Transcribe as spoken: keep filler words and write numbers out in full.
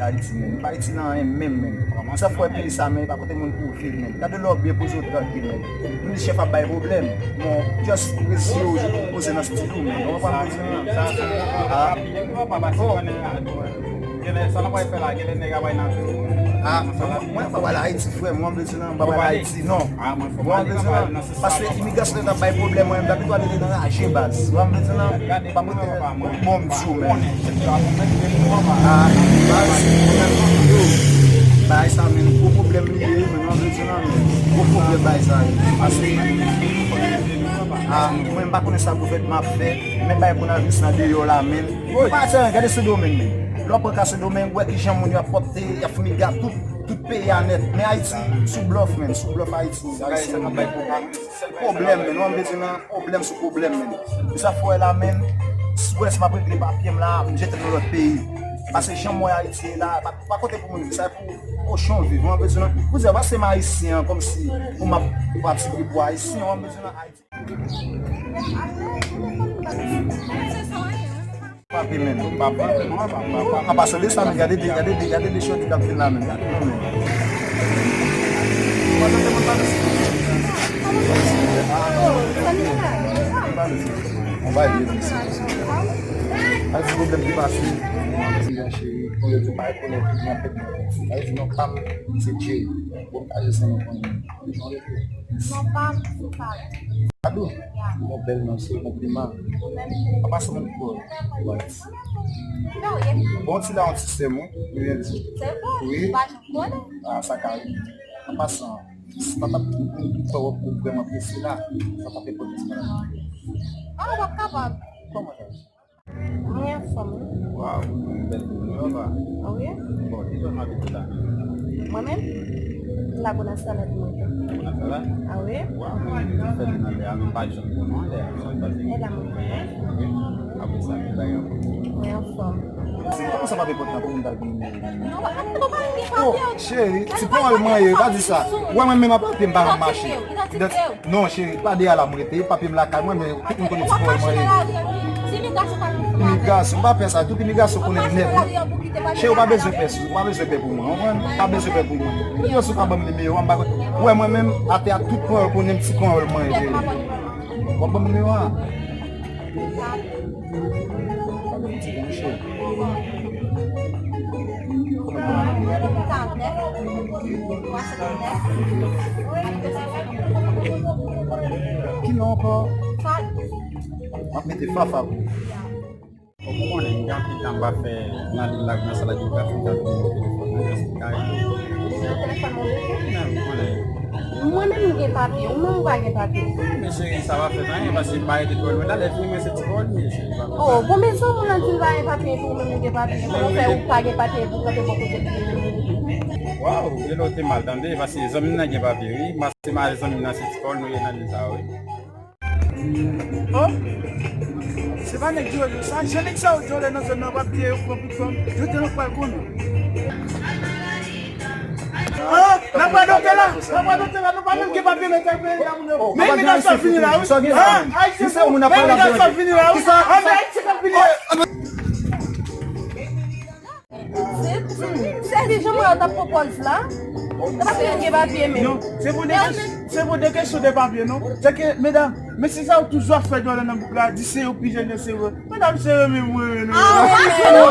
Ayiti, men. Pa Ayiti nan anyen menm, men. Sa fè peyi sa, men, pa kote moun pou viv, men. Gade lè w byen poze w trankil, men. Moun chèf ap bay pwoblèm. Bon, just reziye w, poze nan stil ou, men. Ou konprann sa m vle di, non? Ah. Genlè, sa n ap fè la, genlè nèg ap bay nan tou. Ah, mwen, mwen pa pral Ayiti, frè m, mwen vle di, non, mwen pa pral Ayiti, non. Mwen vle di, non. Paske imigrasyon te ap bay pwoblèm, mwen menm, dapitou ale te nan raje, baz. Ou wè m vle di la, pa pote bon m di w, men. Ah, baz, yo, bagay sa, men, gwo pwoblèm li ye, men, ou wè m vle di la, men, gwo pwoblèm bagay sa ye. Paske, ah, mwen, m pa konnen sa gouvènman ap fè, men bagay kowonaviris nan deyò la, men. Ou pa wè, gade Sendomeng, men. Lè w pran ka Sendomeng, ou wè kijan moun yo ap pòte, y ap foumiga tout, tout peyi a nèt. Men Ayiti, sou blòf, men, sou blòf Ayiti, Ayisyen ap bay pwoblèm. Pwoblèm, men, ou wè m vle di la, pwoblèm sou pwoblèm, men. E sa fè w wè la, men, si w wè si m ap regle papye m la, m jete l nan lòt peyi. Paske jan m wè Ayiti ye la, pa, pa kote pou moun viv, sa e pou kochon viv, ou wè m vle di la. Pou di, paske m Ayisyen, kòmsi pou m ap pati pri pou Ayisyen, ou wè m vle di la, Ayiti. Papi men. An pasan de sa, men gade de, gade de, gade de chòti k ap vin la, men gade non, men. Ou pa tande mwen pale sou. Mwen pale sou. Mwen pale sou. Al ti pwoblèm ki pase. Ti jan cheri, pou yo di pa rekonèt tout nan tèt mwen. Al di non, pa m, se Jerry. Bon, pa yo san nou konnen. Non, pa m, se pa. Adou? Ya. Yon bèl non, se konpliman. Ou menm? An pasan, mwen pou. Bon, ti la, yon ti sèmon, ou byen di. Se bon, wi. Ou pa janm konnen. Ah, sa ka rive. An pasan, si pa t ap tout fè w ap vrèman prese la, sa pa te pwoblèm sa. Ah, w ap kapab. Kòman sa? Mwen anfòm, wi. Waw, bèl moun, wi, papa. Ah wi? Bon, ki zòn w abite la? Mwen menm? Lagonasalad mwen. Lagonasalad? Ah wi? Waw, mwen fèt nan lè a, men m pa janm konn anlè a. Sa k pase? E la mwen fèt. Wi. Apre sa, ki bagay ankò? Mwen anfòm. Se kòman sa pa te pòt la pou moun ta vin? Oh, cheri, ti pawòl mwen ye, pa di sa. Ou wè mwen menm ak papye m pa janm mache. Non, cheri, pa de a la m rete. Papye m lakay mwen, men tout moun konnen ti pawòl mwen ye. Imigrasyon pa nan. Imigrasyon, m pa pè sa. Tout imigrasyon konnen m nèt, wi. Cheri, ou pa bezwen pè, ou pa bezwen pè pou mwen, ou konprann? Ou pa bezwen pè pou mwen. Ou bezwen sou pa ban m nimewo a, m pa konn. Ou wè mwen menm, atè a tout pawòl konnen m ti pawòl mwen ye, cheri. W ap ban m nimewo a? Ki non ankò? M ap mete Fafa pou ou. Bon, ou konnen, m gen anpil tan m pa fè nan lil la, nan sa la jewografi, m ka vin nan telefòn mwen, jis m ka rele. Nan telefòn mwen, ou konnen. Mwen menm m gen papye, ou menm ou pa gen papye. Wi, men cheri, sa pa fè anyen, paske m pa rete twò lwen la, lè fini mwen se ti pawòl m ye, cheri, pa konn sa. Oh, bon, men si yon moun nan di l pa gen papye, epi ou menm ou gen papye, kòman fè ou pa gen papye, epi ou kanpe bò kote l li menm? Waw, e lè w te mal tande, paske zanmi m nan gen papye, wi, paske m a zanmi m nan se ti pawòl nou ye nan lil sa, wi. Oh, se pa nèg djòlè sa, jan nèg sa yo djòlè nan zòn nan, w ap di yo pran pou fanm, yo te nan pral konnen. Ah, n ap radote la, n ap radote la, nou pa menm gen papye nan peyi a, moun yo. Men imigrasyon ap vini la, wi. Ah, Ayisyen, men imigrasyon ap vini la, wi. Ah, men Ayisyen ap vini la. Se, se, se li jan mwen t ap pran pòz la. Se pa ke yo gen papye menm. Non, se pou de kèsyon, se pou de kèsyon de papye, non. Se ke, medam, mesye sa yo toujou ap fè djòlè nan bouk la, di se yo pi jèn, yo se yo. Medam, se yo menm mwen renmen. Ah, wi, se yo.